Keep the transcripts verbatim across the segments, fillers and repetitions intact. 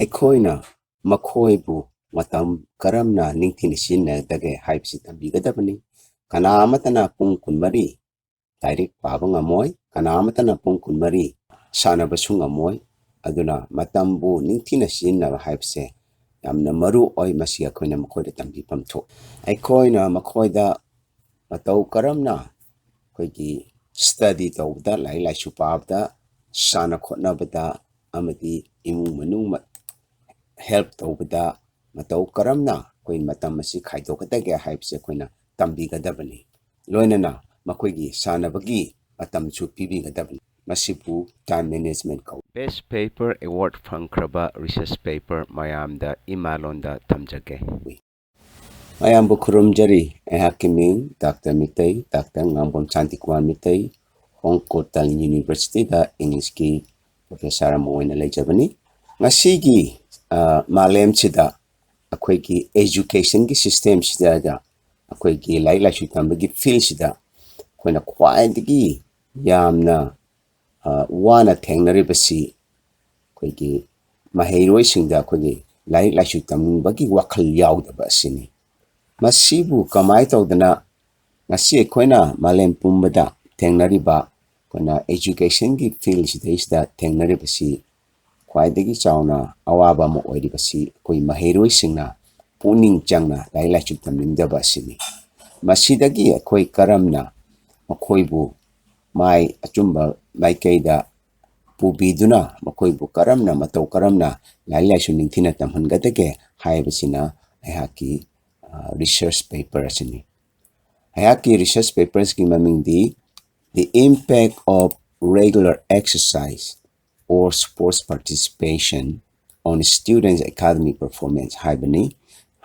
ꯑꯩꯈꯣꯏꯅ ꯃꯈꯣꯏꯕꯨ ꯃꯇꯝ ꯀꯔꯝꯅ ꯅꯤꯡꯊꯤꯅ ꯁꯤꯖꯤꯟꯅꯒꯗꯒꯦ ꯍꯥꯏꯕꯁꯤ ꯇꯝꯕꯤꯒꯗꯕꯅꯤ꯫ ꯀꯅꯥ ꯑꯃꯠꯇꯅ ꯄꯨꯡ ꯀꯨꯟꯃꯔꯤ ꯂꯥꯏꯔꯤꯛ ꯄꯥꯕ ꯉꯝꯃꯣꯏ, ꯀꯅꯥ ꯑꯃꯠꯇꯅ ꯄꯨꯡ ꯀꯨꯟꯃꯔꯤ ꯁꯥꯟꯅꯕꯁꯨ ꯉꯝꯃꯣꯏ꯫ ꯑꯗꯨꯅ ꯃꯇꯝꯕꯨ ꯅꯤꯡꯊꯤꯅ ꯁꯤꯖꯤꯟꯅꯕ ꯍꯥꯏꯕꯁꯦ ꯌꯥꯝꯅ ꯃꯔꯨ ꯑꯣꯏ꯫ ꯃꯁꯤ ꯑꯩꯈꯣꯏꯅ ꯃꯈꯣꯏꯗ ꯇꯝꯕꯤꯐꯝ ꯊꯣꯛꯏ꯫ ꯑꯩꯈꯣꯏꯅ ꯃꯈꯣꯏꯗ ꯃꯇꯧ ꯀꯔꯝꯅ ꯑꯩꯈꯣꯏꯒꯤ study ꯇꯧꯕꯗ, ꯂꯥꯏꯔꯤꯛ ꯂꯥꯏꯁꯨ ꯄꯥꯕꯗ, ꯁꯥꯟꯅ ꯈꯣꯠꯅꯕꯗ ꯑꯃꯗꯤ ꯏꯃꯨꯡ ꯃꯅꯨꯡ help ꯇꯧꯕꯗ ꯃꯇꯧ ꯀꯔꯝꯅ ꯑꯩꯈꯣꯏ ꯃꯇꯝ ꯑꯁꯤ ꯈꯥꯏꯗꯣꯛꯀꯗꯒꯦ ꯍꯥꯏꯕꯁꯤ ꯑꯩꯈꯣꯏꯅ ꯇꯝꯕꯤꯒꯗꯕꯅꯤ꯫ ꯂꯣꯏꯅꯅ ꯃꯈꯣꯏꯒꯤ ꯁꯥꯟꯅꯕꯒꯤ ꯃꯇꯝꯁꯨ ꯄꯤꯕꯤꯒꯗꯕꯅꯤ꯫ ꯃꯁꯤꯕꯨ time management ꯀꯧꯏ꯫ Best Paper Award ꯐꯪꯈ꯭ꯔꯕ research paper ꯃꯌꯥꯝꯗ ꯏꯃꯥꯂꯣꯟꯗ ꯊꯝꯖꯒꯦ꯫ ꯃꯌꯥꯝꯕꯨ ꯈꯨꯔꯨꯝꯖꯔꯤ꯫ ꯑꯩꯍꯥꯛꯀꯤ ꯃꯤꯡ ꯗꯥꯛꯇꯔ ꯃꯤꯇꯩ, ꯗꯥꯛꯇꯔ ꯉꯥꯡꯕꯝ ꯁꯥꯟꯇꯤꯀꯨꯃꯥꯔ ꯃꯤꯇꯩ, ꯍꯣꯡꯀꯣꯠ ꯇꯥꯂꯤꯡ ꯌꯨꯅꯤꯚꯔꯁꯤꯇꯤꯗ ꯏꯪꯂꯤꯁꯀꯤ professor ꯑꯃ ꯑꯣꯏꯅ ꯂꯩꯖꯕꯅꯤ꯫ ꯉꯁꯤꯒꯤ, ꯑ, ꯃꯥꯂꯦꯝꯁꯤꯗ ꯑꯩꯈꯣꯏꯒꯤ educationꯒꯤ systemꯁꯤꯗ, ꯑꯩꯈꯣꯏꯒꯤ ꯂꯥꯏꯔꯤꯛ ꯂꯥꯏꯁꯨ ꯇꯝꯕꯒꯤ fieldꯁꯤꯗ ꯑꯩꯈꯣꯏꯅ ꯈ꯭ꯋꯥꯏꯗꯒꯤ ꯌꯥꯝꯅ, ꯑ, ꯋꯥꯅ ꯊꯦꯡꯅꯔꯤꯕꯁꯤ ꯑꯩꯈꯣꯏꯒꯤ ꯃꯍꯩꯔꯣꯏꯁꯤꯡꯗ ꯑꯩꯈꯣꯏꯒꯤ ꯂꯥꯏꯔꯤꯛ ꯂꯥꯏꯁꯨ ꯇꯝꯅꯤꯡꯕꯒꯤ ꯋꯥꯈꯜ ꯌꯥꯎꯗꯕ ꯑꯁꯤꯅꯤ꯫ ꯃꯁꯤꯕꯨ ꯀꯃꯥꯏꯅ ꯇꯧꯗꯅ ꯉꯁꯤ ꯑꯩꯈꯣꯏꯅ ꯃꯥꯂꯦꯝ ꯄꯨꯝꯕꯗ ꯊꯦꯡꯅꯔꯤꯕ, ꯑꯩꯈꯣꯏꯅ educationꯒꯤ fieldꯁꯤꯗꯩꯁꯤꯗ ꯊꯦꯡꯅꯔꯤꯕꯁꯤ ꯈ꯭ꯋꯥꯏꯗꯒꯤ ꯆꯥꯎꯅ ꯑꯋꯥꯕ ꯑꯃ ꯑꯣꯏꯔꯤꯕꯁꯤ ꯑꯩꯈꯣꯏ ꯃꯍꯩꯔꯣꯏꯁꯤꯡꯅ ꯄꯨꯛꯅꯤꯡ ꯆꯪꯅ ꯂꯥꯏꯔꯤꯛ ꯂꯥꯏꯁꯨ ꯇꯝꯅꯤꯡꯗꯕ ꯑꯁꯤꯅꯤ꯫ ꯃꯁꯤꯗꯒꯤ ꯑꯩꯈꯣꯏ ꯀꯔꯝꯅ ꯃꯈꯣꯏꯕꯨ ꯃꯥꯏ ꯑꯆꯨꯝꯕ ꯃꯥꯏꯀꯩꯗ ꯄꯨꯕꯤꯗꯨꯅ ꯃꯈꯣꯏꯕꯨ ꯀꯔꯝꯅ, ꯃꯇꯧ ꯀꯔꯝꯅ ꯂꯥꯏꯔꯤꯛ ꯂꯥꯏꯁꯨ ꯅꯤꯡꯊꯤꯅ ꯇꯝꯍꯟꯒꯗꯒꯦ ꯍꯥꯏꯕꯁꯤꯅ ꯑꯩꯍꯥꯛꯀꯤ, ꯑ, research paper ꯑꯁꯤꯅꯤ꯫ ꯑꯩꯍꯥꯛꯀꯤ research paperꯁꯤꯒꯤ ꯃꯃꯤꯡꯗꯤ The Impact of Regular Exercise or Sports Participation on Students' Academic Performance ꯍꯥꯏꯕꯅꯤ꯫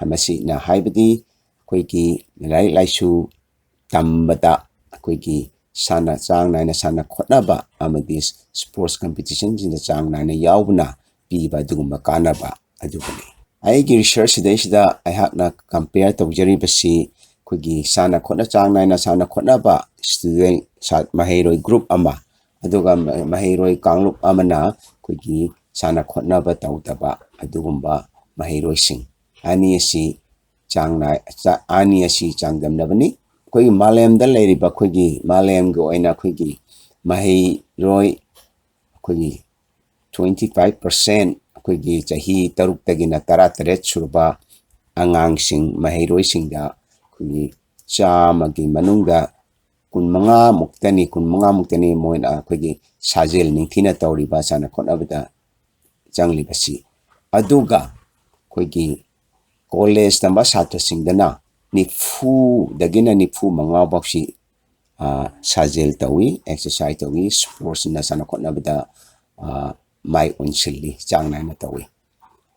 ꯃꯁꯤꯅ ꯍꯥꯏꯕꯗꯤ ꯑꯩꯈꯣꯏꯒꯤ ꯂꯥꯏꯔꯤꯛ ꯂꯥꯏꯁꯨ ꯇꯝꯕꯗ ꯑꯩꯈꯣꯏꯒꯤ ꯁꯥꯟꯅ, ꯆꯥꯡ ꯅꯥꯏꯅ ꯁꯥꯟꯅ ꯈꯣꯠꯅꯕ ꯑꯃꯗꯤ sports competitionꯁꯤꯡꯗ ꯆꯥꯡ ꯅꯥꯏꯅ ꯌꯥꯎꯕꯅ ꯄꯤꯕ ꯑꯗꯨꯒꯨꯝꯕ ꯀꯥꯟꯅꯕ ꯑꯗꯨꯕꯨꯅꯤ꯫ ꯑꯩꯒꯤ research ꯁꯤꯗꯩꯁꯤꯗ ꯑꯩꯍꯥꯛꯅ compare ꯇꯧꯖꯔꯤꯕꯁꯤ ꯑꯩꯈꯣꯏꯒꯤ ꯁꯥꯟꯅ ꯈꯣꯠꯅ, ꯆꯥꯡ ꯅꯥꯏꯅ ꯁꯥꯟꯅ ꯈꯣꯠꯅꯕ student, ꯁꯥ-, ꯃꯍꯩꯔꯣꯏ group ꯑꯃ, ꯑꯗꯨꯒ ꯃ-, ꯃꯍꯩꯔꯣꯏ ꯀꯥꯡꯂꯨꯞ ꯑꯃꯅ ꯑꯩꯈꯣꯏꯒꯤ ꯁꯥꯟꯅ ꯈꯣꯠꯅꯕ ꯇꯧꯗꯕ ꯑꯗꯨꯒꯨꯝꯕ ꯃꯍꯩꯔꯣꯏꯁꯤꯡ ꯑꯅꯤ ꯑꯁꯤ ꯆꯥꯡ ꯅꯥꯏ-, ꯆꯥ-, ꯑꯅꯤ ꯑꯁꯤ ꯆꯥꯡꯗꯝꯅꯕꯅꯤ꯫ ꯑꯩꯈꯣꯏꯒꯤ ꯃꯥꯂꯦꯝꯗ ꯂꯩꯔꯤꯕ ꯑꯩꯈꯣꯏꯒꯤ ꯃꯥꯂꯦꯝꯒꯤ ꯑꯣꯏꯅ ꯑꯩꯈꯣꯏꯒꯤ ꯃꯍꯩꯔꯣꯏ ꯑꯩꯈꯣꯏꯒꯤ twenty five percent ꯑꯩꯈꯣꯏꯒꯤ ꯆꯍꯤ ꯇꯔꯨꯛꯇꯒꯤꯅ ꯇꯔꯥꯇꯔꯦꯠ ꯁꯨꯔꯕ ꯑꯉꯥꯡꯁꯤꯡ, ꯃꯍꯩꯔꯣꯏꯁꯤꯡꯗ ꯑꯩꯈꯣꯏꯒꯤ ꯆꯥꯝꯃꯒꯤ ꯃꯅꯨꯡꯗ ꯀꯨꯟꯃꯉꯥ ꯃꯨꯛꯇꯅꯤ, ꯀꯨꯟꯃꯉꯥ ꯃꯨꯛꯇꯅꯤ ꯃꯣꯏꯅ ꯑꯩꯈꯣꯏꯒꯤ ꯁꯥꯖꯦꯜ ꯅꯤꯡꯊꯤꯅ ꯇꯧꯔꯤꯕ ꯁꯥꯟꯅ ꯈꯣꯠꯅꯕꯗ ꯆꯪꯂꯤꯕꯁꯤ꯫ ꯑꯗꯨꯒ ꯑꯩꯈꯣꯏꯒꯤ ꯀꯣꯂꯦꯖ ꯇꯝꯕ ꯁꯥꯇ꯭ꯔꯁꯤꯡꯗꯅ ꯅꯤꯐꯨꯗꯒꯤꯅ ꯅꯤꯐꯨ ꯃꯉꯥ ꯐꯥꯎꯁꯤ, ꯑ, ꯁꯥꯖꯦꯜ ꯇꯧꯏ, ꯑꯦꯛꯁꯔꯁꯥꯏꯁ ꯇꯧꯏ, ꯁ꯭ꯄꯣꯔꯠꯁꯅ ꯁꯥꯟꯅ ꯈꯣꯠꯅꯕꯗ, ꯑ, ꯃꯥꯏ ꯑꯣꯟꯁꯤꯜꯂꯤ, ꯆꯥꯡ ꯅꯥꯏꯅ ꯇꯧꯏ꯫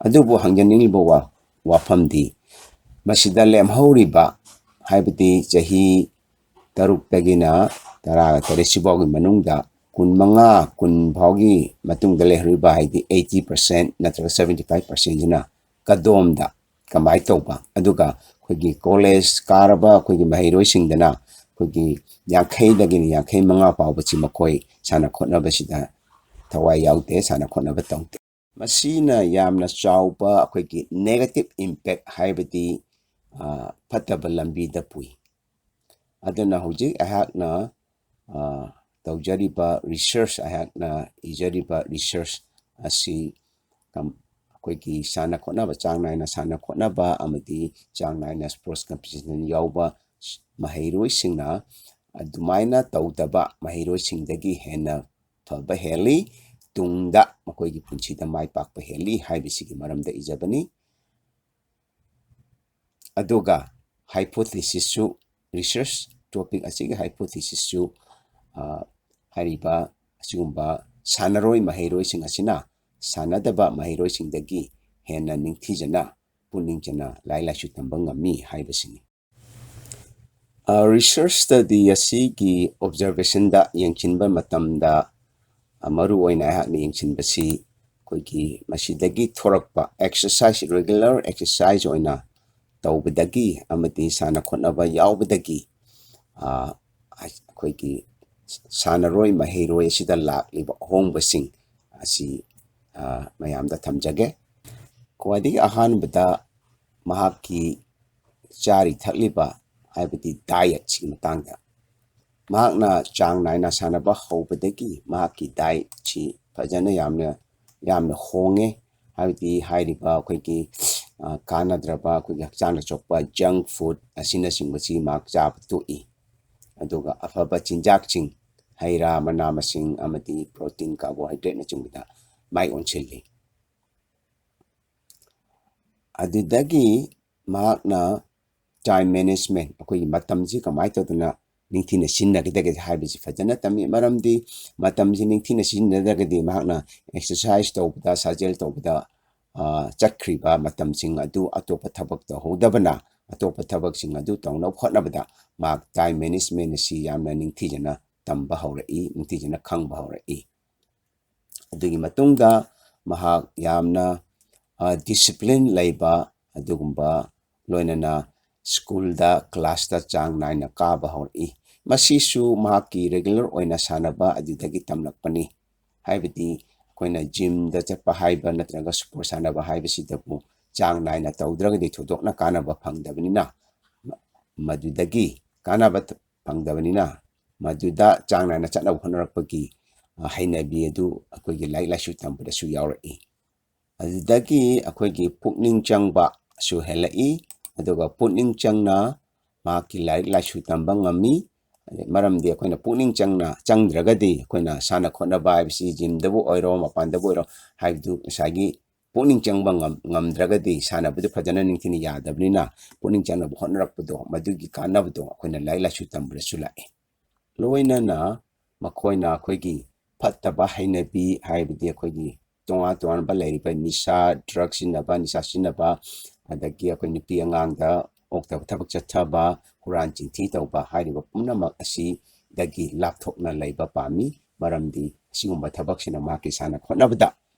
ꯑꯗꯨꯕꯨ ꯍꯪꯖꯅꯤꯡꯂꯤꯕ ꯋꯥ-, ꯋꯥꯐꯝꯗꯤ ꯃꯁꯤꯗ ꯂꯦꯝꯍꯧꯔꯤꯕ, ꯍꯥꯏꯕꯗꯤ ꯆꯍꯤ ꯇꯔꯨꯛꯇꯒꯤꯅ ꯇꯔꯥꯒ ꯇꯔꯦꯠ ꯁꯤꯐꯥꯎꯒꯤ ꯃꯅꯨꯡꯗ ꯀꯨꯟꯃꯉꯥ, ꯀꯨꯟ ꯐꯥꯎꯒꯤ ꯃꯇꯨꯡꯗ ꯂꯩꯍꯧꯔꯤꯕ, ꯍꯥꯏꯗꯤ eighty percent ꯅꯠꯇ꯭ꯔꯒ seventy five percentꯁꯤꯅ ꯀꯗꯣꯝꯗ ꯀꯃꯥꯏꯅ ꯇꯧꯕ? ꯑꯗꯨꯒ ꯑꯩꯈꯣꯏꯒꯤ ꯀꯣꯂꯦꯖ ꯀꯥꯔꯕ ꯑꯩꯈꯣꯏꯒꯤ ꯃꯍꯩꯔꯣꯏꯁꯤꯡꯗꯅ ꯑꯩꯈꯣꯏꯒꯤ ꯌꯥꯡꯈꯩꯗꯒꯤꯅ ꯌꯥꯡꯈꯩ ꯃꯉꯥ ꯐꯥꯎꯕꯁꯤ ꯃꯈꯣꯏ ꯁꯥꯟꯅ ꯈꯣꯠꯅꯕꯁꯤꯗ ꯊꯋꯥꯏ ꯌꯥꯎꯗꯦ, ꯁꯥꯟꯅ ꯈꯣꯠꯅꯕ ꯇꯧꯗꯦ꯫ ꯃꯁꯤꯅ ꯌꯥꯝꯅ ꯆꯥꯎꯕ ꯑꯩꯈꯣꯏꯒꯤ negative impact, ꯍꯥꯏꯕꯗꯤ, ꯑ, ꯐꯠꯇꯕ ꯂꯝꯕꯤꯗ ꯄꯨꯏ꯫ ꯑꯗꯨꯅ ꯍꯧꯖꯤꯛ ꯑꯩꯍꯥꯛꯅ, ꯑ, ꯇꯧꯖꯔꯤꯕ research, ꯑꯩꯍꯥꯛꯅ ꯏꯖꯔꯤꯕ research ꯑꯁꯤ ꯀꯝ-, ꯑꯩꯈꯣꯏꯒꯤ ꯁꯥꯟꯅ ꯈꯣꯠꯅꯕ, ꯆꯥꯡ ꯅꯥꯏꯅ ꯁꯥꯟꯅ ꯈꯣꯠꯅꯕ ꯑꯃꯗꯤ ꯆꯥꯡ ꯅꯥꯏꯅ sports competition ꯌꯥꯎꯕ ꯃꯍꯩꯔꯣꯏꯁꯤꯡꯅ ꯑꯗꯨꯃꯥꯏꯅ ꯇꯧꯗꯕ ꯃꯍꯩꯔꯣꯏꯁꯤꯡꯗꯒꯤ ꯍꯦꯟꯅ ꯐꯕ ꯍꯦꯜꯂꯤ, ꯇꯨꯡꯗ ꯃꯈꯣꯏꯒꯤ ꯄꯨꯟꯁꯤꯗ ꯃꯥꯏ ꯄꯥꯛꯄ ꯍꯦꯜꯂꯤ ꯍꯥꯏꯕꯁꯤꯒꯤ ꯃꯔꯝꯗ ꯏꯖꯕꯅꯤ꯫ ꯑꯗꯨꯒ hypothesisꯁꯨ, research topic ꯑꯁꯤꯒꯤ hypothesisꯁꯨ, ꯑ, ꯍꯥꯏꯔꯤꯕ ꯑꯁꯤꯒꯨꯝꯕ ꯁꯥꯟꯅꯔꯣꯏ ꯃꯍꯩꯔꯣꯏꯁꯤꯡ ꯑꯁꯤꯅ ꯁꯥꯟꯅꯗꯕ ꯃꯍꯩꯔꯣꯏꯁꯤꯡꯗꯒꯤ ꯍꯦꯟꯅ ꯅꯤꯡꯊꯤꯖꯅ, ꯄꯨꯛꯅꯤꯡ ꯆꯪꯅ ꯂꯥꯏꯔꯤꯛ ꯂꯥꯏꯁꯨ ꯇꯝꯕ ꯉꯝꯃꯤ ꯍꯥꯏꯕꯁꯤꯅꯤ꯫ ꯑ, research study ꯑꯁꯤꯒꯤ observationꯗ ꯌꯦꯡꯁꯤꯟꯕ ꯃꯇꯝꯗ, ꯑ, ꯃꯔꯨ ꯑꯣꯏꯅ ꯑꯩꯍꯥꯛꯅ ꯌꯦꯡꯁꯤꯟꯕꯁꯤ ꯑꯩꯈꯣꯏꯒꯤ ꯃꯁꯤꯗꯒꯤ ꯊꯣꯔꯛꯄ exercise, regular exercise ꯑꯣꯏꯅ ꯇꯧꯕꯗꯒꯤ ꯑꯃꯗꯤ ꯁꯥꯟꯅ ꯈꯣꯠꯅꯕ ꯌꯥꯎꯕꯗꯒꯤ, ꯑ, ꯑꯩꯈꯣꯏꯒꯤ ꯁꯥꯟꯅꯔꯣꯏ ꯃꯍꯩꯔꯣꯏ ꯑꯁꯤꯗ ꯂꯥꯛꯂꯤꯕ ꯑꯍꯣꯡꯕꯁꯤꯡ ꯑꯁꯤ ꯃꯌꯥꯝꯗ ꯊꯝꯖꯒꯦ꯫ ꯈ꯭ꯋꯥꯏꯗꯒꯤ ꯑꯍꯥꯟꯕꯗ ꯃꯍꯥꯛꯀꯤ ꯆꯥꯔꯤ ꯊꯛꯂꯤꯕ, ꯍꯥꯏꯕꯗꯤ dietꯁꯤꯒꯤ ꯃꯇꯥꯡꯗ꯫ ꯃꯍꯥꯛꯅ ꯆꯥꯡ ꯅꯥꯏꯅ ꯁꯥꯟꯅꯕ ꯍꯧꯕꯗꯒꯤ ꯃꯍꯥꯛꯀꯤ dietꯁꯤ ꯐꯖꯅ ꯌꯥꯝꯅ, ꯌꯥꯝꯅ ꯍꯣꯡꯉꯦ꯫ ꯍꯥꯏꯕꯗꯤ ꯍꯥꯏꯔꯤꯕ ꯑꯩꯈꯣꯏꯒꯤ, ꯑ, ꯀꯥꯟꯅꯗ꯭ꯔꯕ, ꯑꯩꯈꯣꯏꯒꯤ ꯍꯛꯆꯥꯡꯗ ꯁꯣꯛꯄ junk food ꯑꯁꯤꯅꯆꯤꯡꯕꯁꯤ ꯃꯍꯥꯛ ꯆꯥꯕ ꯇꯣꯛꯏ꯫ ꯑꯗꯨꯒ ꯑꯐꯕ ꯆꯤꯟꯖꯥꯛꯁꯤꯡ, ꯍꯩ ꯔꯥ, ꯃꯅꯥ ꯃꯁꯤꯡ ꯑꯃꯗꯤ protein, carbohydrateꯅꯆꯤꯡꯕꯗ ꯃꯥꯏ ꯑꯣꯟꯁꯤꯜꯂꯤ꯫ ꯑꯗꯨꯗꯒꯤ ꯃꯍꯥꯛꯅ time management, ꯑꯩꯈꯣꯏꯒꯤ ꯃꯇꯝꯁꯤ ꯀꯃꯥꯏꯅ ꯇꯧꯗꯅ ꯅꯤꯡꯊꯤꯅ ꯁꯤꯖꯤꯟꯅꯒꯗꯒꯦ ꯍꯥꯏꯕꯁꯤ ꯐꯖꯅ ꯇꯝꯃꯤ꯫ ꯃꯔꯝꯗꯤ ꯃꯇꯝꯁꯤ ꯅꯤꯡꯊꯤꯅ ꯁꯤꯖꯤꯟꯅꯗ꯭ꯔꯒꯗꯤ ꯃꯍꯥꯛꯅ exercise ꯇꯧꯕꯗ, ꯁꯥꯖꯦꯜ ꯇꯧꯕꯗ, ꯑ, ꯆꯠꯈ꯭ꯔꯤꯕ ꯃꯇꯝꯁꯤꯡ ꯑꯗꯨ ꯑꯇꯣꯞꯄ ꯊꯕꯛ ꯇꯧꯍꯧꯗꯕꯅ ꯑꯇꯣꯞꯄ ꯊꯕꯛꯁꯤꯡ ꯑꯗꯨ ꯇꯧꯅꯕ ꯍꯣꯠꯅꯕꯗ ꯃꯍꯥꯛ time management ꯑꯁꯤ ꯌꯥꯝꯅ ꯅꯤꯡꯊꯤꯖꯅ ꯇꯝꯕ ꯍꯧꯔꯛꯏ, ꯅꯤꯡꯊꯤꯖꯅ ꯈꯪꯕ ꯍꯧꯔꯛꯏ꯫ ꯑꯗꯨꯒꯤ ꯃꯇꯨꯡꯗ ꯃꯍꯥꯛ ꯌꯥꯝꯅ, ꯑ, discipline ꯂꯩꯕ, ꯑꯗꯨꯒꯨꯝꯕ, ꯂꯣꯏꯅꯅ schoolꯗ, classꯇ ꯆꯥꯡ ꯅꯥꯏꯅ ꯀꯥꯕ ꯍꯧꯔꯛꯏ꯫ ꯃꯁꯤꯁꯨ ꯃꯍꯥꯛꯀꯤ regular ꯑꯣꯏꯅ ꯁꯥꯟꯅꯕ ꯑꯗꯨꯗꯒꯤ ꯇꯝꯂꯛꯄꯅꯤ꯫ ꯍꯥꯏꯕꯗꯤ ꯑꯩꯈꯣꯏꯅ gymꯗ ꯆꯠꯄ ꯍꯥꯏꯕ ꯅꯠꯇ꯭ꯔꯒ sport ꯁꯥꯟꯅꯕ ꯍꯥꯏꯕꯁꯤꯗꯕꯨ ꯆꯥꯡ ꯅꯥꯏꯅ ꯇꯧꯗ꯭ꯔꯒꯗꯤ ꯊꯣꯏꯗꯣꯛꯅ ꯀꯥꯟꯅꯕ ꯐꯪꯗꯕꯅꯤꯅ, ꯃ-, ꯃꯗꯨꯗꯒꯤ ꯀꯥꯟꯅꯕ ꯐꯪꯗꯕꯅꯤꯅ, ꯃꯗꯨꯗ ꯆꯥꯡ ꯅꯥꯏꯅ ꯆꯠꯅꯕ ꯍꯣꯠꯅꯔꯛꯄꯒꯤ, ꯑ, ꯍꯩꯅꯕꯤ ꯑꯗꯨ ꯑꯩꯈꯣꯏꯒꯤ ꯂꯥꯏꯔꯤꯛ ꯂꯥꯏꯁꯨ ꯇꯝꯕꯗꯁꯨ ꯌꯥꯎꯔꯛꯏ꯫ ꯑꯗꯨꯗꯒꯤ ꯑꯩꯈꯣꯏꯒꯤ ꯄꯨꯛꯅꯤꯡ ꯆꯪꯕꯁꯨ ꯍꯦꯜꯂꯛꯏ꯫ ꯑꯗꯨꯒ ꯄꯨꯛꯅꯤꯡ ꯆꯪꯅ ꯃꯍꯥꯛꯀꯤ ꯂꯥꯏꯔꯤꯛ ꯂꯥꯏꯁꯨ ꯇꯝꯕ ꯉꯝꯃꯤ꯫ ꯃꯔꯝꯗꯤ ꯑꯩꯈꯣꯏꯅ ꯄꯨꯛꯅꯤꯡ ꯆꯪꯅ ꯆꯪꯗ꯭ꯔꯒꯗꯤ ꯑꯩꯈꯣꯏꯅ ꯁꯥꯟꯅ ꯈꯣꯠꯅꯕ ꯍꯥꯏꯕꯁꯤ gymꯗꯕꯨ ꯑꯣꯏꯔꯣ, ꯃꯄꯥꯟꯗꯕꯨ ꯑꯣꯏꯔꯣ, ꯍꯥꯏꯕꯗꯨ ꯉꯁꯥꯏꯒꯤ ꯄꯨꯛꯅꯤꯡ ꯆꯪꯕ ꯉꯝ-, ꯉꯝꯗ꯭ꯔꯒꯗꯤ ꯁꯥꯟꯅꯕꯗꯨ ꯐꯖꯅ ꯅꯤꯡꯊꯤꯅ ꯌꯥꯗꯕꯅꯤꯅ, ꯄꯨꯛꯅꯤꯡ ꯆꯪꯅꯕ ꯍꯣꯠꯅꯔꯛꯄꯗꯣ, ꯃꯗꯨꯒꯤ ꯀꯥꯟꯅꯕꯗꯣ ꯑꯩꯈꯣꯏꯅ ꯂꯥꯏꯔꯤꯛ ꯂꯥꯏꯁꯨ ꯇꯝꯕꯗꯁꯨ ꯂꯥꯛꯏ꯫ ꯂꯣꯏꯅꯅ ꯃꯈꯣꯏꯅ ꯑꯩꯈꯣꯏꯒꯤ ꯐꯠꯇꯕ ꯍꯩꯅꯕꯤ, ꯍꯥꯏꯕꯗꯤ ꯑꯩꯈꯣꯏꯒꯤ ꯇꯣꯉꯥꯟ ꯇꯣꯉꯥꯟꯕ ꯂꯩꯔꯤꯕ ꯅꯤꯁꯥ, drug ꯁꯤꯖꯤꯟꯅꯕ, ꯅꯤꯁꯥ ꯁꯤꯖꯤꯟꯅꯕ, ꯑꯗꯒꯤ ꯑꯩꯈꯣꯏ ꯅꯨꯄꯤ ꯑꯉꯥꯡꯗ ꯑꯣꯛꯇꯕ ꯊꯕꯛ ꯆꯠꯊꯕ, ꯍꯨꯔꯥꯟ ꯆꯤꯟꯊꯤ ꯇꯧꯕ ꯍꯥꯏꯔꯤꯕ ꯄꯨꯝꯅꯃꯛ ꯑꯁꯤꯗꯒꯤ ꯂꯥꯞꯊꯣꯛꯅ ꯂꯩꯕ ꯄꯥꯝꯃꯤ꯫ ꯃꯔꯝꯗꯤ ꯑꯁꯤꯒꯨꯝꯕ ꯊꯕꯛꯁꯤꯅ ꯃꯍꯥꯛꯀꯤ ꯁꯥꯟꯅ ꯈꯣꯠꯅꯕꯗ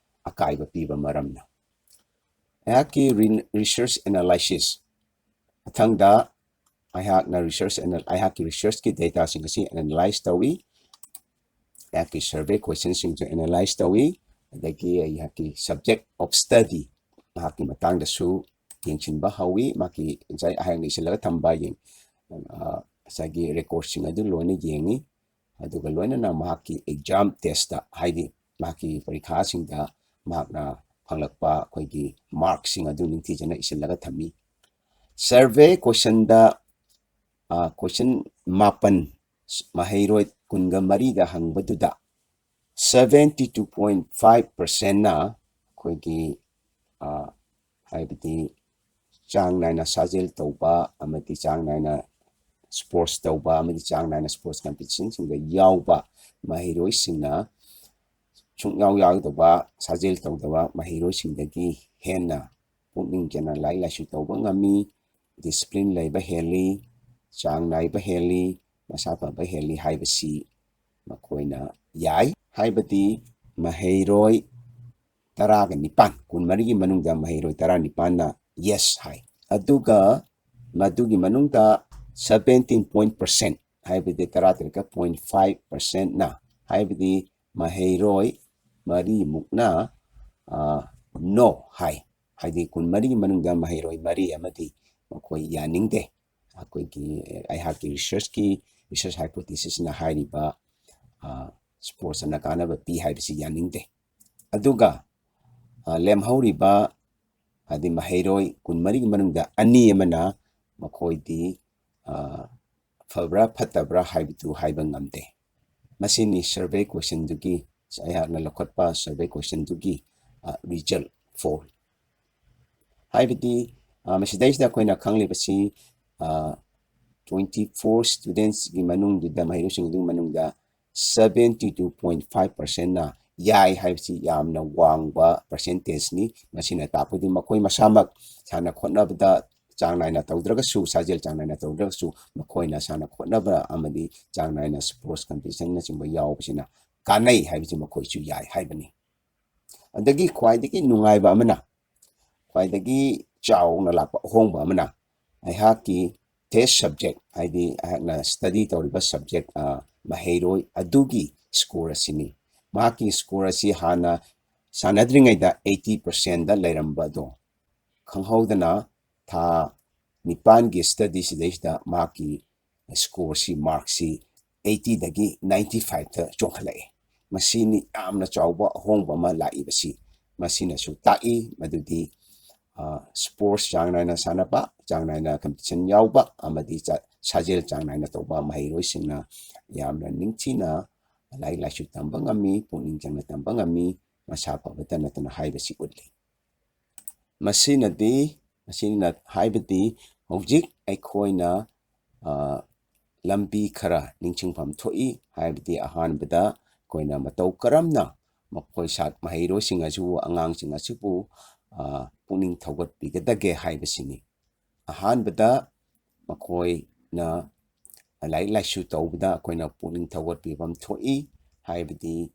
ꯑꯀꯥꯏꯕ ꯄꯤꯕ ꯃꯔꯝꯅ꯫ ꯑꯩꯍꯥꯛꯀꯤ ꯔꯤ-, research analysis, ꯃꯊꯪꯗ ꯑꯩꯍꯥꯛꯅ research anal-, ꯑꯩꯍꯥꯛꯀꯤ researchꯀꯤ dataꯁꯤꯡ ꯑꯁꯤ analyse ꯇꯧꯏ꯫ ꯑꯩꯍꯥꯛꯀꯤ survey questionꯁꯤꯡꯁꯨ analyse ꯇꯧꯏ꯫ ꯑꯗꯒꯤ ꯑꯩꯍꯥꯛꯀꯤ subject of study ꯃꯍꯥꯛꯀꯤ ꯃꯇꯥꯡꯗꯁꯨ ꯌꯦꯡꯁꯤꯟꯕ ꯍꯧꯋꯤ꯫ ꯃꯍꯥꯛꯀꯤ ꯉꯁꯥꯏ ꯑꯩꯍꯥꯛꯅ ꯏꯁꯤꯜꯂꯒ ꯊꯝꯕ ꯌꯦꯡ-, ꯑ, ꯉꯁꯥꯏꯒꯤ recordꯁꯤꯡ ꯑꯗꯨ ꯂꯣꯏꯅ ꯌꯦꯡꯉꯤ꯫ ꯑꯗꯨꯒ ꯂꯣꯏꯅꯅ ꯃꯍꯥꯛꯀꯤ exam testꯇ, ꯍꯥꯏꯗꯤ ꯃꯍꯥꯛꯀꯤ ꯄꯔꯤꯈꯥꯁꯤꯡꯗ ꯃꯍꯥꯛꯅ ꯐꯪꯂꯛꯄ ꯑꯩꯈꯣꯏꯒꯤ markꯁꯤꯡ ꯑꯗꯨ ꯅꯤꯡꯊꯤꯖꯅ ꯏꯁꯤꯜꯂꯒ ꯊꯝꯃꯤ꯫ Survey questionꯗ, ꯑ, question ꯃꯥꯄꯟ, ꯃꯍꯩꯔꯣꯏ ꯀꯨꯟꯒ ꯃꯔꯤꯗ ꯍꯪꯕꯗꯨꯗ seventy two point five percentꯅ ꯑꯩꯈꯣꯏꯒꯤ, ꯑ, ꯍꯥꯏꯕꯗꯤ ꯆꯥꯡ ꯅꯥꯏꯅ ꯁꯥꯖꯦꯜ ꯇꯧꯕ ꯑꯃꯗꯤ ꯆꯥꯡ ꯅꯥꯏꯅ sports ꯇꯧꯕ ꯑꯃꯗꯤ ꯆꯥꯡ ꯅꯥꯏꯅ sports competitionꯁꯤꯡꯗ ꯌꯥꯎꯕ ꯃꯍꯩꯔꯣꯏꯁꯤꯡꯅ ꯁꯨꯡꯌꯥꯎ ꯌꯥꯎꯗꯕ, ꯁꯥꯖꯦꯜ ꯇꯧꯗꯕ ꯃꯍꯩꯔꯣꯏꯁꯤꯡꯗꯒꯤ ꯍꯦꯟꯅ ꯄꯨꯛꯅꯤꯡ ꯆꯪꯅ ꯂꯥꯏꯔꯤꯛ ꯂꯥꯏꯁꯨ ꯇꯧꯕ ꯉꯝꯃꯤ, discipline ꯂꯩꯕ ꯍꯦꯜꯂꯤ, ꯆꯥꯡ ꯅꯥꯏꯕ ꯍꯦꯜꯂꯤ, ꯃꯁꯥ ꯐꯕ ꯍꯦꯜꯂꯤ ꯍꯥꯏꯕꯁꯤ ꯃꯈꯣꯏꯅ ꯌꯥꯏ꯫ ꯍꯥꯏꯕꯗꯤ ꯃꯍꯩꯔꯣꯏ ꯇꯔꯥꯒ ꯅꯤꯄꯥꯟ, ꯀꯨꯟꯃꯔꯤꯒꯤ ꯃꯅꯨꯡꯗ ꯃꯍꯩꯔꯣꯏ ꯇꯔꯥꯅꯤꯄꯥꯟꯅ yes ꯍꯥꯏ꯫ ꯑꯗꯨꯒ ꯃꯗꯨꯒꯤ ꯃꯅꯨꯡꯗ seventeen point percent, ꯍꯥꯏꯕꯗꯤ ꯇꯔꯥꯇꯔꯦꯠꯀ point five percentꯅ, ꯍꯥꯏꯕꯗꯤ ꯃꯍꯩꯔꯣꯏ ꯃꯔꯤꯃꯨꯛꯅ, ꯑ, no ꯍꯥꯏ꯫ ꯍꯥꯏꯗꯤ ꯀꯨꯟꯃꯔꯤꯒꯤ ꯃꯅꯨꯡꯗ ꯃꯍꯩꯔꯣꯏ ꯃꯔꯤ ꯑꯃꯗꯤ ꯃꯈꯣꯏ ꯌꯥꯅꯤꯡꯗꯦ꯫ ꯑꯩꯈꯣꯏꯒꯤ, ꯑꯩꯍꯥꯛꯀꯤ researchꯀꯤ, research hypothesisꯅ ꯍꯥꯏꯔꯤꯕ, ꯑ, sportsꯅ ꯀꯥꯟꯅꯕ ꯄꯤ ꯍꯥꯏꯕꯁꯤ ꯌꯥꯅꯤꯡꯗꯦ꯫ ꯑꯗꯨꯒ, ꯑ, ꯂꯦꯝꯍꯧꯔꯤꯕ, ꯍꯥꯏꯗꯤ ꯃꯍꯩꯔꯣꯏ ꯀꯨꯟꯃꯔꯤꯒꯤ ꯃꯅꯨꯡꯗ ꯑꯅꯤ ꯑꯃꯅ ꯃꯈꯣꯏꯗꯤ, ꯑ, ꯐꯕ꯭ꯔꯥ ꯐꯠꯇꯕ꯭ꯔꯥ ꯍꯥꯏꯕꯗꯨ ꯍꯥꯏꯕ ꯉꯝꯗꯦ꯫ ꯃꯁꯤꯅꯤ survey questionꯗꯨꯒꯤ, ꯑꯩꯍꯥꯛꯅ ꯂꯧꯈꯠꯄ survey questionꯗꯨꯒꯤ, ꯑ, result four꯫ ꯍꯥꯏꯕꯗꯤ, ꯑ, ꯃꯁꯤꯗꯩꯁꯤꯗ ꯑꯩꯈꯣꯏꯅ ꯈꯪꯂꯤꯕꯁꯤ, ꯑ, twenty four studentsꯀꯤ ꯃꯅꯨꯡꯗꯨꯗ, ꯃꯍꯩꯔꯣꯏꯁꯤꯡ ꯑꯗꯨꯒꯤ ꯃꯅꯨꯡꯗ seventy two point five percentꯅ ꯌꯥꯏ ꯍꯥꯏꯕꯁꯤ ꯌꯥꯝꯅ ꯋꯥꯡꯕ percentageꯅꯤ꯫ ꯃꯁꯤꯅ ꯇꯥꯛꯄꯗꯤ ꯃꯈꯣꯏ ꯃꯁꯥꯃꯛ ꯁꯥꯟꯅ ꯈꯣꯠꯅꯕꯗ ꯆꯥꯡ ꯅꯥꯏꯅ ꯇꯧꯗ꯭ꯔꯒꯁꯨ, ꯁꯥꯖꯦꯜ ꯆꯥꯡ ꯅꯥꯏꯅ ꯇꯧꯗ꯭ꯔꯒꯁꯨ, ꯃꯈꯣꯏꯅ ꯁꯥꯟꯅ ꯈꯣꯠꯅꯕ ꯑꯃꯗꯤ ꯆꯥꯡ ꯅꯥꯏꯅ sports competitionꯅꯆꯤꯡꯕ ꯌꯥꯎꯕꯁꯤꯅ ꯀꯥꯟꯅꯩ ꯍꯥꯏꯕꯁꯤ ꯃꯈꯣꯏꯁꯨ ꯌꯥꯏ ꯍꯥꯏꯕꯅꯤ꯫ ꯑꯗꯒꯤ ꯈ꯭ꯋꯥꯏꯗꯒꯤ ꯅꯨꯡꯉꯥꯏꯕ ꯑꯃꯅ, ꯈ꯭ꯋꯥꯏꯗꯒꯤ ꯆꯥꯎꯅ ꯂꯥꯛꯄ ꯑꯍꯣꯡꯕ ꯑꯃꯅ, ꯑꯩꯍꯥꯛꯀꯤ test subject, ꯍꯥꯏꯗꯤ ꯑꯩꯍꯥꯛꯅ study ꯇꯧꯔꯤꯕ subject, ꯑ, ꯃꯍꯩꯔꯣꯏ ꯑꯗꯨꯒꯤ score ꯑꯁꯤꯅꯤ꯫ ꯃꯍꯥꯛꯀꯤ score ꯑꯁꯤ ꯍꯥꯟꯅ ꯁꯥꯟꯅꯗ꯭ꯔꯤꯉꯩꯗ eighty percentꯗ ꯂꯩꯔꯝꯕ ꯑꯗꯣ ꯈꯪꯍꯧꯗꯅ ꯊꯥ ꯅꯤꯄꯥꯟꯒꯤ study ꯁꯤꯗꯩꯁꯤꯗ ꯃꯍꯥꯛꯀꯤ scoreꯁꯤ, markꯁꯤ eightyꯗꯒꯤ ninety fiveꯇ ꯆꯣꯡꯈꯠꯂꯛꯑꯦ꯫ ꯃꯁꯤꯅꯤ ꯌꯥꯝꯅ ꯆꯥꯎꯕ ꯑꯍꯣꯡꯕ ꯑꯃ ꯂꯥꯛꯏꯕꯁꯤ꯫ ꯃꯁꯤꯅꯁꯨ ꯇꯥꯛꯏ ꯃꯗꯨꯗꯤ, ꯑ, sports ꯆꯥꯡ ꯅꯥꯏꯅ ꯁꯥꯟꯅꯕ, ꯆꯥꯡ ꯅꯥꯏꯅ competition ꯌꯥꯎꯕ ꯑꯃꯗꯤ ꯆꯥ-, ꯁꯥꯖꯦꯜ ꯆꯥꯡ ꯅꯥꯏꯅ ꯇꯧꯕ ꯃꯍꯩꯔꯣꯏꯁꯤꯡꯅ ꯌꯥꯝꯅ ꯅꯤꯡꯊꯤꯅ ꯂꯥꯏꯔꯤꯛ ꯂꯥꯏꯁꯨ ꯇꯝꯕ ꯉꯝꯃꯤ, ꯄꯨꯛꯅꯤꯡ ꯆꯪꯅ ꯇꯝꯕ ꯉꯝꯃꯤ, ꯃꯁꯥ ꯐꯕꯇ ꯅꯠꯇꯅ ꯍꯥꯏꯕꯁꯤ ꯎꯠꯂꯤ꯫ ꯃꯁꯤꯅꯗꯤ, ꯃꯁꯤꯅ ꯍꯥꯏꯕꯗꯤ ꯍꯧꯖꯤꯛ ꯑꯩꯈꯣꯏꯅ, ꯑ, ꯂꯝꯕꯤ ꯈꯔ ꯅꯤꯡꯁꯤꯡꯐꯝ ꯊꯣꯛꯏ꯫ ꯍꯥꯏꯕꯗꯤ ꯑꯍꯥꯟꯕꯗ ꯑꯩꯈꯣꯏꯅ ꯃꯇꯧ ꯀꯔꯝꯅ ꯃꯈꯣꯏ ꯁꯥ-, ꯃꯍꯩꯔꯣꯏꯁꯤꯡ ꯑꯁꯤꯕꯨ, ꯑꯉꯥꯡꯁꯤꯡ ꯑꯁꯤꯕꯨ, ꯑ, ꯄꯨꯛꯅꯤꯡ ꯊꯧꯒꯠꯄꯤꯒꯗꯒꯦ ꯍꯥꯏꯕꯁꯤꯅꯤ꯫ ꯑꯍꯥꯟꯕꯗ ꯃꯈꯣꯏꯅ ꯂꯥꯏꯔꯤꯛ ꯂꯥꯏꯁꯨ ꯇꯧꯕꯗ ꯑꯩꯈꯣꯏꯅ ꯄꯨꯛꯅꯤꯡ ꯊꯧꯒꯠꯄꯤꯐꯝ ꯊꯣꯛꯏ꯫ ꯍꯥꯏꯕꯗꯤ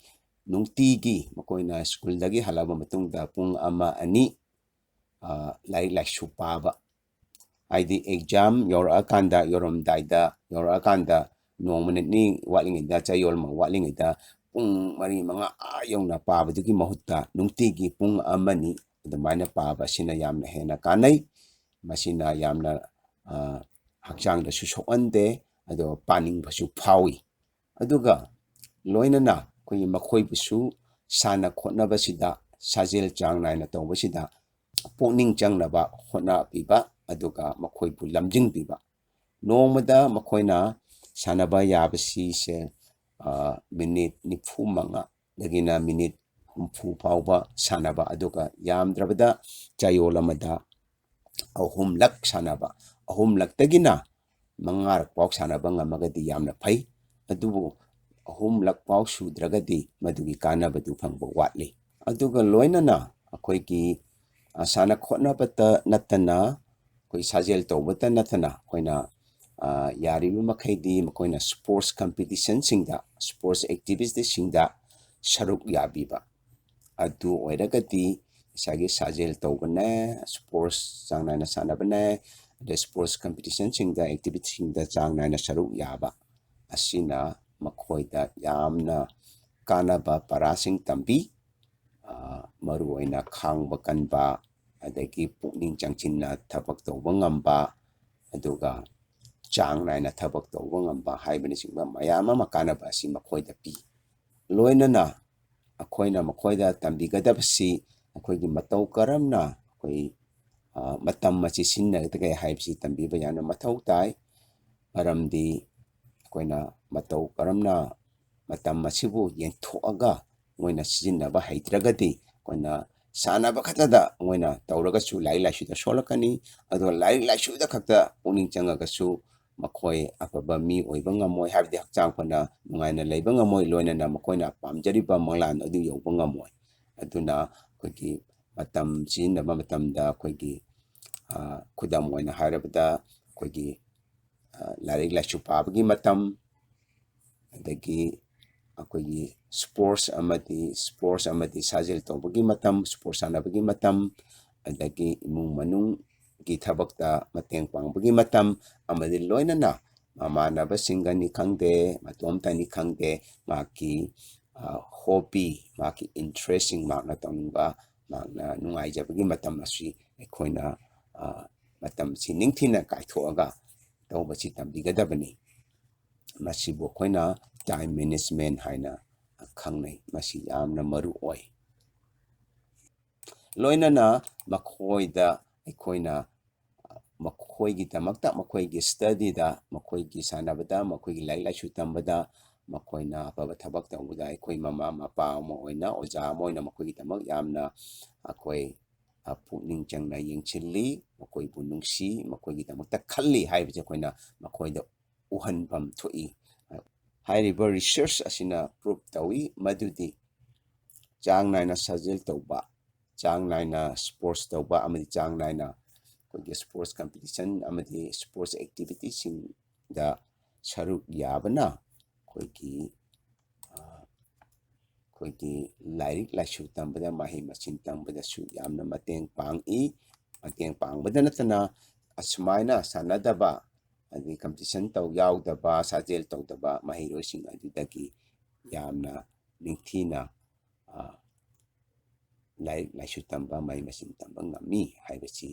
ꯅꯨꯡꯇꯤꯒꯤ ꯃꯈꯣꯏꯅ ꯁ꯭ꯀꯨꯜꯗꯒꯤ ꯍꯜꯂꯛꯑꯕ ꯃꯇꯨꯡꯗ ꯄꯨꯡ ꯑꯃ, ꯑꯅꯤ, ꯑ, ꯂꯥꯏꯔꯤꯛ ꯂꯥꯏꯁꯨ ꯄꯥꯕ꯫ ꯍꯥꯏꯗꯤ exam ꯌꯧꯔꯛꯑꯀꯥꯟꯗ, ꯌꯧꯔꯝꯗꯥꯏꯗ, ꯌꯧꯔꯛꯑꯀꯥꯟꯗ ꯅꯣꯡꯃ ꯅꯤꯅꯤ ꯋꯥꯠꯂꯤꯉꯩꯗ, ꯆꯌꯣꯜ ꯑꯃ ꯋꯥꯠꯂꯤꯉꯩꯗ ꯄꯨꯡ ꯃꯔꯤ, ꯃꯉꯥ ꯑꯥ ꯌꯧꯅ ꯄꯥꯕꯗꯨꯒꯤ ꯃꯍꯨꯠꯇ ꯅꯨꯡꯇꯤꯒꯤ ꯄꯨꯡ ꯑꯃꯅꯤ ꯑꯗꯨꯃꯥꯏꯅ ꯄꯥꯕ ꯑꯁꯤꯅ ꯌꯥꯝꯅ ꯍꯦꯟꯅ ꯀꯥꯟꯅꯩ꯫ ꯃꯁꯤꯅ ꯌꯥꯝꯅ, ꯑ, ꯍꯛꯆꯥꯡꯗꯁꯨ ꯁꯣꯛꯍꯟꯗꯦ, ꯑꯗꯨꯒ ꯄꯥꯅꯤꯡꯕꯁꯨ ꯐꯥꯎꯏ꯫ ꯑꯗꯨꯒ ꯂꯣꯏꯅꯅ ꯑꯩꯈꯣꯏꯒꯤ ꯃꯈꯣꯏꯕꯨꯁꯨ ꯁꯥꯟꯅ ꯈꯣꯠꯅꯕꯁꯤꯗ, ꯁꯥꯖꯦꯜ ꯆꯥꯡ ꯅꯥꯏꯅ ꯇꯧꯕꯁꯤꯗ ꯄꯨꯛꯅꯤꯡ ꯆꯪꯅꯕ ꯍꯣꯠꯅꯕꯤꯕ, ꯑꯗꯨꯒ ꯃꯈꯣꯏꯕꯨ ꯂꯝꯖꯤꯡꯕꯤꯕ꯫ ꯅꯣꯡꯃꯗ ꯃꯈꯣꯏꯅ ꯁꯥꯟꯅꯕ ꯌꯥꯕꯁꯤꯁꯦ, ꯑ, ꯃꯤꯅꯤꯠ ꯅꯤꯐꯨ ꯃꯉꯥꯗꯒꯤꯅ ꯃꯤꯅꯤꯠ ꯍꯨꯝꯐꯨ ꯐꯥꯎꯕ ꯁꯥꯟꯅꯕ, ꯑꯗꯨꯒ ꯌꯥꯝꯗ꯭ꯔꯕꯗ ꯆꯌꯣꯜ ꯑꯃꯗ ꯑꯍꯨꯝꯂꯛ ꯁꯥꯟꯅꯕ, ꯑꯍꯨꯝꯂꯛꯇꯒꯤꯅ ꯃꯉꯥꯔꯛ ꯐꯥꯎ ꯁꯥꯟꯅꯕ ꯉꯝꯃꯒꯗꯤ ꯌꯥꯝꯅ ꯐꯩ꯫ ꯑꯗꯨꯕꯨ ꯑꯍꯨꯝꯂꯛ ꯐꯥꯎ ꯁꯨꯗ꯭ꯔꯒꯗꯤ ꯃꯗꯨꯒꯤ ꯀꯥꯟꯅꯕꯗꯨ ꯐꯪꯕ ꯋꯥꯠꯂꯤ꯫ ꯑꯗꯨꯒ ꯂꯣꯏꯅꯅ ꯑꯩꯈꯣꯏꯒꯤ, ꯑ, ꯁꯥꯟꯅ ꯈꯣꯠꯅꯕꯇ ꯅꯠꯇꯅ, ꯑꯩꯈꯣꯏ ꯁꯥꯖꯦꯜ ꯇꯧꯕꯇ ꯅꯠꯇꯅ ꯑꯩꯈꯣꯏꯅ, ꯑ, ꯌꯥꯔꯤꯕ ꯃꯈꯩꯗꯤ ꯃꯈꯣꯏꯅ sports competitionꯁꯤꯡꯗ, sports activitiesꯁꯤꯡꯗ ꯁꯔꯨꯛ ꯌꯥꯕꯤꯕ꯫ ꯑꯗꯨ ꯑꯣꯏꯔꯒꯗꯤ ꯉꯁꯥꯏꯒꯤ ꯁꯥꯖꯦꯜ ꯇꯧꯕꯅꯦ, sports ꯆꯥꯡ ꯅꯥꯏꯅ ꯁꯥꯟꯅꯕꯅꯦ, ꯑꯗꯩ sports competitionꯁꯤꯡꯗ, activitiesꯁꯤꯡꯗ ꯆꯥꯡ ꯅꯥꯏꯅ ꯁꯔꯨꯛ ꯌꯥꯕ ꯑꯁꯤꯅ ꯃꯈꯣꯏꯗ ꯌꯥꯝꯅ ꯀꯥꯟꯅꯕ ꯄꯔꯥꯁꯤꯡ ꯇꯝꯕꯤ꯫ ꯃꯔꯨ ꯑꯣꯏꯅ ꯈꯥꯡꯕ ꯀꯟꯕ, ꯑꯗꯒꯤ ꯄꯨꯛꯅꯤꯡ ꯆꯪꯁꯤꯟꯅ ꯊꯕꯛ ꯇꯧꯕ ꯉꯝꯕ, ꯑꯗꯨꯒ ꯆꯥꯡ ꯅꯥꯏꯅ ꯊꯕꯛ ꯇꯧꯕ ꯉꯝꯕ ꯍꯥꯏꯕꯅꯆꯤꯡꯕ ꯃꯌꯥꯝ ꯑꯃ ꯀꯥꯟꯅꯕ ꯑꯁꯤ ꯃꯈꯣꯏꯗ ꯄꯤ꯫ ꯂꯣꯏꯅꯅ ꯑꯩꯈꯣꯏꯅ ꯃꯈꯣꯏꯗ ꯇꯝꯕꯤꯒꯗꯕꯁꯤ ꯑꯩꯈꯣꯏꯒꯤ ꯃꯇꯧ ꯀꯔꯝꯅ ꯑꯩꯈꯣꯏ ꯃꯇꯝ ꯑꯁꯤ ꯁꯤꯖꯤꯟꯅꯒꯗꯒꯦ ꯍꯥꯏꯕꯁꯤ ꯇꯝꯕꯤꯕ ꯌꯥꯝꯅ ꯃꯊꯧ ꯇꯥꯏ꯫ ꯃꯔꯝꯗꯤ ꯑꯩꯈꯣꯏꯅ ꯃꯇꯧ ꯀꯔꯝꯅ ꯃꯇꯝ ꯑꯁꯤꯕꯨ ꯌꯦꯟꯊꯣꯛꯑꯒ ꯃꯣꯏꯅ ꯁꯤꯖꯤꯟꯅꯕ ꯍꯩꯇ꯭ꯔꯒꯗꯤ ꯑꯩꯈꯣꯏꯅ ꯁꯥꯟꯅꯕ ꯈꯛꯇꯗ ꯃꯣꯏꯅ ꯇꯧꯔꯒꯁꯨ ꯂꯥꯏꯔꯤꯛ ꯂꯥꯏꯁꯨꯗ ꯁꯣꯜꯂꯛꯀꯅꯤ꯫ ꯑꯗꯨꯒ ꯂꯥꯏꯔꯤꯛ ꯂꯥꯏꯁꯨꯗ ꯈꯛꯇ ꯄꯨꯛꯅꯤꯡ ꯆꯪꯉꯒꯁꯨ ꯃꯈꯣꯏ ꯑꯐꯕ ꯃꯤ ꯑꯣꯏꯕ ꯉꯝꯃꯣꯏ, ꯍꯥꯏꯕꯗꯤ ꯍꯛꯆꯥꯡ ꯐꯅ ꯅꯨꯡꯉꯥꯏꯅ ꯂꯩꯕ ꯉꯝꯃꯣꯏ, ꯂꯣꯏꯅꯅ ꯃꯈꯣꯏꯅ ꯄꯥꯝꯖꯔꯤꯕ ꯃꯪꯂꯥꯟ ꯑꯗꯨ ꯌꯧꯕ ꯉꯝꯃꯣꯏ꯫ ꯑꯗꯨꯅ ꯑꯩꯈꯣꯏꯒꯤ ꯃꯇꯝ ꯁꯤꯖꯤꯟꯅꯕ ꯃꯇꯝꯗ ꯑꯩꯈꯣꯏꯒꯤ ꯈꯨꯗꯝ ꯑꯣꯏꯅ ꯍꯥꯏꯔꯕꯗ ꯑꯩꯈꯣꯏꯒꯤ ꯂꯥꯏꯔꯤꯛ ꯂꯥꯏꯁꯨ ꯄꯥꯕꯒꯤ ꯃꯇꯝ, ꯑꯗꯒꯤ ꯑꯩꯈꯣꯏꯒꯤ ꯁ꯭ꯄꯣꯔꯠꯁ ꯑꯃꯗꯤ ꯁ꯭ꯄꯣꯔꯠꯁ ꯑꯃꯗꯤ ꯁꯥꯖꯦꯜ ꯇꯧꯕꯒꯤ ꯃꯇꯝ, ꯁ꯭ꯄꯣꯔꯠꯁ ꯁꯥꯟꯅꯕꯒꯤ ꯃꯇꯝ, ꯑꯗꯒꯤ ꯏꯃꯨꯡ ꯃꯅꯨꯡꯒꯤ ꯊꯕꯛꯇ ꯃꯇꯦꯡ ꯄꯥꯡꯕꯒꯤ ꯃꯇꯝ, ꯑꯃꯗꯤ ꯂꯣꯏꯅꯅ ꯃꯃꯥꯟꯅꯕꯁꯤꯡꯒꯅꯤ ꯈꯪꯗꯦ, ꯃꯇꯣꯝꯇꯅꯤ ꯈꯪꯗꯦ, ꯃꯍꯥꯛꯀꯤ ꯍꯣꯕꯤ, ꯃꯍꯥꯛꯀꯤ ꯏꯟꯇꯔꯦꯁꯁꯤꯡ, ꯃꯍꯥꯛꯅ ꯇꯧꯅꯤꯡꯕ, ꯃꯍꯥꯛꯅ ꯅꯨꯡꯉꯥꯏꯖꯕꯒꯤ ꯃꯇꯝ ꯑꯁꯤ ꯑꯩꯈꯣꯏꯅ ꯃꯇꯝꯁꯤ ꯅꯤꯡꯊꯤꯅ ꯀꯥꯏꯊꯣꯛꯑꯒ ꯇꯧꯕꯁꯤ ꯇꯝꯕꯤꯒꯗꯕꯅꯤ꯫ ꯃꯁꯤꯕꯨ ꯑꯩꯈꯣꯏꯅ ꯇꯥꯏꯝ ꯃꯦꯅꯦꯖꯃꯦꯟ ꯍꯥꯏꯅ ꯈꯪꯅꯩ꯫ ꯃꯁꯤ ꯌꯥꯝꯅ ꯃꯔꯨ ꯑꯣꯏ꯫ ꯂꯣꯏꯅꯅ ꯃꯈꯣꯏꯗ ꯑꯩꯈꯣꯏꯅ ꯃꯈꯣꯏꯒꯤꯗꯃꯛꯇ, ꯃꯈꯣꯏꯒꯤ ꯁ꯭ꯇꯗꯤꯗ, ꯃꯈꯣꯏꯒꯤ ꯁꯥꯟꯅꯕꯗ, ꯃꯈꯣꯏꯒꯤ ꯂꯥꯏꯔꯤꯛ ꯂꯥꯏꯁꯨ ꯇꯝꯕꯗ, ꯃꯈꯣꯏꯅ ꯑꯐꯕ ꯊꯕꯛ ꯇꯧꯕꯗ ꯑꯩꯈꯣꯏ ꯃꯃꯥ ꯃꯄꯥ ꯑꯃ ꯑꯣꯏꯅ, ꯑꯣꯖꯥ ꯑꯃ ꯑꯣꯏꯅ ꯃꯈꯣꯏꯒꯤꯗꯃꯛ ꯌꯥꯝꯅ ꯑꯩꯈꯣꯏ ꯄꯨꯛꯅꯤꯡ ꯆꯪꯅ ꯌꯦꯡꯁꯤꯜꯂꯤ, ꯃꯈꯣꯏꯕꯨ ꯅꯨꯡꯁꯤ, ꯃꯈꯣꯏꯒꯤꯗꯃꯛꯇ ꯈꯜꯂꯤ ꯍꯥꯏꯕꯁꯦ ꯑꯩꯈꯣꯏꯅ ꯃꯈꯣꯏꯗ ꯎꯍꯟꯐꯝ ꯊꯣꯛꯏ꯫ ꯍꯥꯏꯔꯤꯕ ꯔꯤꯁꯔꯁ ꯑꯁꯤꯅ ꯄ꯭ꯔꯨꯞ ꯇꯧꯏ ꯃꯗꯨꯗꯤ ꯆꯥꯡ ꯅꯥꯏꯅ ꯁꯥꯖꯦꯜ ꯇꯧꯕ, ꯆꯥꯡ ꯅꯥꯏꯅ ꯁ꯭ꯄꯣꯔꯠꯁ ꯇꯧꯕ ꯑꯃꯗꯤ ꯆꯥꯡ ꯅꯥꯏꯅ ꯑꯩꯈꯣꯏꯒꯤ ꯁ꯭ꯄꯣꯔꯠꯁ ꯀꯝꯄꯤꯇꯤꯁꯟ ꯑꯃꯗꯤ ꯁ꯭ꯄꯣꯔꯠꯁ ꯑꯦꯛꯇꯤꯚꯤꯇꯤꯁꯤꯡꯗ ꯁꯔꯨꯛ ꯌꯥꯕꯅ ꯑꯩꯈꯣꯏꯒꯤ ꯑꯩꯈꯣꯏꯒꯤ ꯂꯥꯏꯔꯤꯛ ꯂꯥꯏꯁꯨ ꯇꯝꯕꯗ, ꯃꯍꯩ ꯃꯁꯤꯡ ꯇꯝꯕꯗꯁꯨ ꯌꯥꯝꯅ ꯃꯇꯦꯡ ꯄꯥꯡꯏ꯫ ꯃꯇꯦꯡ ꯄꯥꯡꯕꯗ ꯅꯠꯇꯅ ꯑꯁꯨꯃꯥꯏꯅ ꯁꯥꯟꯅꯗꯕ, ꯑꯗꯒꯤ ꯀꯝꯄꯤꯇꯤꯁꯟ ꯇꯧ ꯌꯥꯎꯗꯕ, ꯁꯥꯖꯦꯜ ꯇꯧꯗꯕ ꯃꯍꯩꯔꯣꯏꯁꯤꯡ ꯑꯗꯨꯗꯒꯤ ꯌꯥꯝꯅ ꯅꯤꯡꯊꯤꯅ ꯂꯥꯏꯔꯤꯛ ꯂꯥꯏꯁꯨ ꯇꯝꯕ, ꯃꯍꯩ ꯃꯁꯤꯡ ꯇꯝꯕ ꯉꯝꯃꯤ ꯍꯥꯏꯕꯁꯤ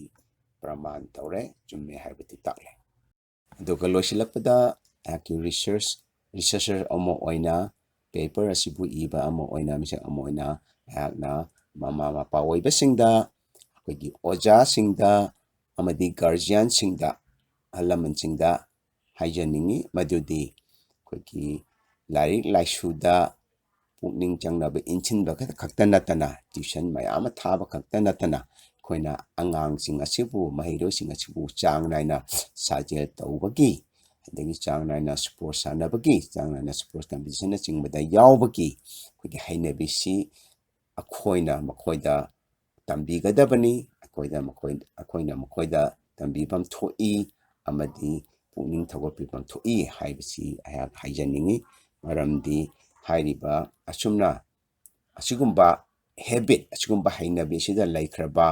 ꯄ꯭ꯔꯃꯥꯟ ꯇꯧꯔꯦ, ꯆꯨꯝꯃꯦ ꯍꯥꯏꯕꯗꯨ ꯇꯥꯛꯂꯦ꯫ ꯑꯗꯨꯒ ꯂꯣꯏꯁꯤꯜꯂꯛꯄꯗ ꯑꯩꯍꯥꯛꯀꯤ ꯔꯤꯁꯔꯁ ꯔꯤꯁꯔꯆꯔ ꯑꯃ ꯑꯣꯏꯅ, ꯄꯦꯄꯔ ꯑꯁꯤꯕꯨ ꯏꯕ ꯑꯃ ꯑꯣꯏꯅ, ꯃꯤꯁꯛ ꯑꯃ ꯑꯣꯏꯅ ꯑꯩꯍꯥꯛꯅ ꯃꯃꯥ ꯃꯄꯥ ꯑꯣꯏꯕꯁꯤꯡꯗ, ꯑꯩꯈꯣꯏꯒꯤ ꯑꯣꯖꯥꯁꯤꯡꯗ ꯑꯃꯗꯤ ꯒꯥꯔꯖꯤꯌꯥꯟꯁꯤꯡꯗ, ꯑꯍꯜ ꯂꯃꯟꯁꯤꯡꯗ ꯍꯥꯏꯖꯅꯤꯡꯉꯤ ꯃꯗꯨꯗꯤ ꯑꯩꯈꯣꯏꯒꯤ ꯂꯥꯏꯔꯤꯛ ꯂꯥꯏꯁꯨꯗ ꯄꯨꯛꯅꯤꯡ ꯆꯪꯅꯕ ꯏꯟꯁꯤꯟꯕ ꯈꯛꯇ ꯅꯠꯇꯅ ꯇ꯭ꯌꯨꯁꯟ ꯃꯌꯥꯝ ꯑꯃ ꯊꯥꯕ ꯈꯛꯇ ꯅꯠꯇꯅ ꯑꯩꯈꯣꯏꯅ ꯑꯉꯥꯡꯁꯤꯡ ꯑꯁꯤꯕꯨ, ꯃꯍꯩꯔꯣꯏꯁꯤꯡ ꯑꯁꯤꯕꯨ ꯆꯥꯡ ꯅꯥꯏꯅ ꯁꯥꯖꯦꯜ ꯇꯧꯕꯒꯤ, ꯑꯗꯒꯤ ꯆꯥꯡ ꯅꯥꯏꯅ ꯁ꯭ꯄꯣꯔꯠꯁ ꯁꯥꯟꯅꯕꯒꯤ, ꯆꯥꯡ ꯅꯥꯏꯅ ꯁ꯭ꯄꯣꯔꯠꯁ ꯀꯝꯄꯤꯇꯤꯁꯟꯅꯆꯤꯡꯕꯗ ꯌꯥꯎꯕꯒꯤ ꯑꯩꯈꯣꯏꯒꯤ ꯍꯩꯅꯕꯤꯁꯤ ꯑꯩꯈꯣꯏꯅ ꯃꯈꯣꯏꯗ ꯇꯝꯕꯤꯒꯗꯕꯅꯤ꯫ ꯑꯩꯈꯣꯏꯗ ꯃꯈꯣꯏ, ꯑꯩꯈꯣꯏꯅ ꯃꯈꯣꯏꯗ ꯇꯝꯕꯤꯐꯝ ꯊꯣꯛꯏ ꯑꯃꯗꯤ ꯄꯨꯛꯅꯤꯡ ꯊꯧꯒꯠꯄꯤꯐꯝ ꯊꯣꯛꯏ ꯍꯥꯏꯕꯁꯤ ꯑꯩꯍꯥꯛ ꯍꯥꯏꯖꯅꯤꯡꯏ꯫ ꯃꯔꯝꯗꯤ ꯍꯥꯏꯔꯤꯕ ꯑꯁꯨꯝꯅ ꯑꯁꯤꯒꯨꯝꯕ ꯍꯦꯕꯤꯠ, ꯑꯁꯤꯒꯨꯝꯕ ꯍꯩꯅꯕꯤ ꯑꯁꯤꯗ ꯂꯩꯈ꯭ꯔꯕ,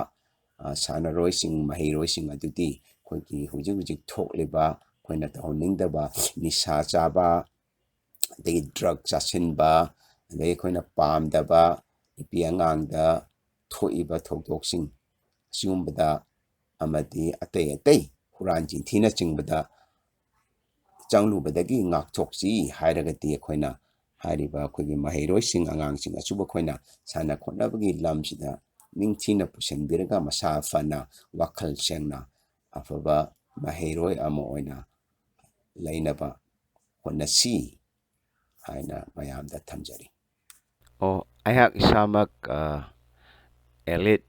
ꯑ, ꯁꯥꯟꯅꯔꯣꯏꯁꯤꯡ, ꯃꯍꯩꯔꯣꯏꯁꯤꯡ ꯑꯗꯨꯗꯤ ꯑꯩꯈꯣꯏꯒꯤ ꯍꯧꯖꯤꯛ ꯍꯧꯖꯤꯛ ꯊꯣꯛꯂꯤꯕ ꯑꯩꯈꯣꯏꯅ ꯇꯧꯍꯟꯅꯤꯡꯗꯕ ꯅꯤꯁꯥ ꯆꯥꯕ, ꯑꯗꯒꯤ ꯗ꯭ꯔꯒ ꯆꯥꯁꯤꯟꯕ, ꯑꯗꯒꯤ ꯑꯩꯈꯣꯏꯅ ꯄꯥꯝꯗꯕ ꯅꯨꯄꯤ ꯑꯉꯥꯡꯗ ꯊꯣꯛꯏꯕ ꯊꯧꯗꯣꯛꯁꯤꯡ ꯑꯁꯤꯒꯨꯝꯕꯗ ꯑꯃꯗꯤ ꯑꯇꯩ ꯑꯇꯩ ꯍꯨꯔꯥꯟ ꯆꯤꯟꯊꯤꯅꯆꯤꯡꯕꯗ ꯆꯪꯂꯨꯕꯗꯒꯤ ꯉꯥꯛꯊꯣꯛꯁꯤ ꯍꯥꯏꯔꯒꯗꯤ ꯑꯩꯈꯣꯏꯅ ꯍꯥꯏꯔꯤꯕ ꯑꯩꯈꯣꯏꯒꯤ ꯃꯍꯩꯔꯣꯏꯁꯤꯡ, ꯑꯉꯥꯡꯁꯤꯡ ꯑꯁꯤꯕꯨ ꯑꯩꯈꯣꯏꯅ ꯁꯥꯟꯅ ꯈꯣꯠꯅꯕꯒꯤ ꯂꯝꯁꯤꯗ ꯅꯤꯡꯊꯤꯅ ꯄꯨꯁꯤꯟꯕꯤꯔꯒ ꯃꯁꯥ ꯐꯅ, ꯋꯥꯈꯜ ꯁꯦꯡꯅ, ꯑꯐꯕ ꯃꯍꯩꯔꯣꯏ ꯑꯃ ꯑꯣꯏꯅ ꯂꯩꯅꯕ ꯍꯣꯠꯅꯁꯤ ꯍꯥꯏꯅ ꯃꯌꯥꯝꯗ ꯊꯝꯖꯔꯤ꯫ ꯑꯣ, ꯑꯩꯍꯥꯛ ꯏꯁꯥꯃꯛ, ꯑ, ꯑꯦꯂꯤꯠ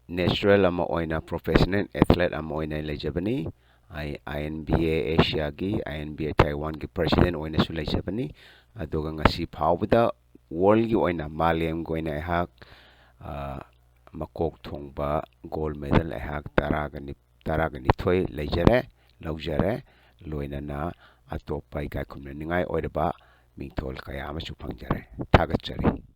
ꯅꯦꯆꯔꯦꯜ ꯑꯃ ꯑꯣꯏꯅ, ꯄ꯭ꯔꯣꯐꯦꯁꯅꯦꯜ ꯑꯦꯊꯂꯦꯠ ꯑꯃ ꯑꯣꯏꯅ ꯂꯩꯖꯕꯅꯤ꯫ ꯑꯩ ꯑꯥꯏ ꯑꯦꯟ ꯕꯤ ꯑꯦ ꯑꯦꯁꯤꯌꯥꯒꯤ, ꯑꯥꯏ ꯑꯦꯟ ꯕꯤ ꯑꯦ ꯇꯥꯏꯋꯥꯟꯒꯤ ꯄ꯭ꯔꯁꯤꯗꯦꯟ ꯑꯣꯏꯅꯁꯨ ꯂꯩꯖꯕꯅꯤ꯫ ꯑꯗꯨꯒ ꯉꯁꯤ ꯐꯥꯎꯕꯗ ꯋꯥꯔꯜꯒꯤ ꯑꯣꯏꯅ, ꯃꯥꯂꯦꯝꯒꯤ ꯑꯣꯏꯅ ꯑꯩꯍꯥꯛ, ꯑ, ꯃꯀꯣꯛ ꯊꯣꯡꯕ ꯒꯣꯜ ꯃꯦꯗꯜ ꯑꯩꯍꯥꯛ ꯇꯔꯥꯒ ꯅꯤ-, ꯇꯔꯥꯒ ꯅꯤꯊꯣꯏ ꯂꯩꯖꯔꯦ, ꯂꯧꯖꯔꯦ꯫ ꯂꯣꯏꯅꯅ ꯑꯇꯣꯞꯄ ꯏꯀꯥꯏ ꯈꯨꯝꯅꯅꯤꯡꯉꯥꯏ ꯑꯣꯏꯔꯕ ꯃꯤꯡꯊꯣꯜ ꯀꯌꯥ ꯑꯃꯁꯨ ꯐꯪꯖꯔꯦ꯫ ꯊꯥꯒꯠꯆꯔꯤ꯫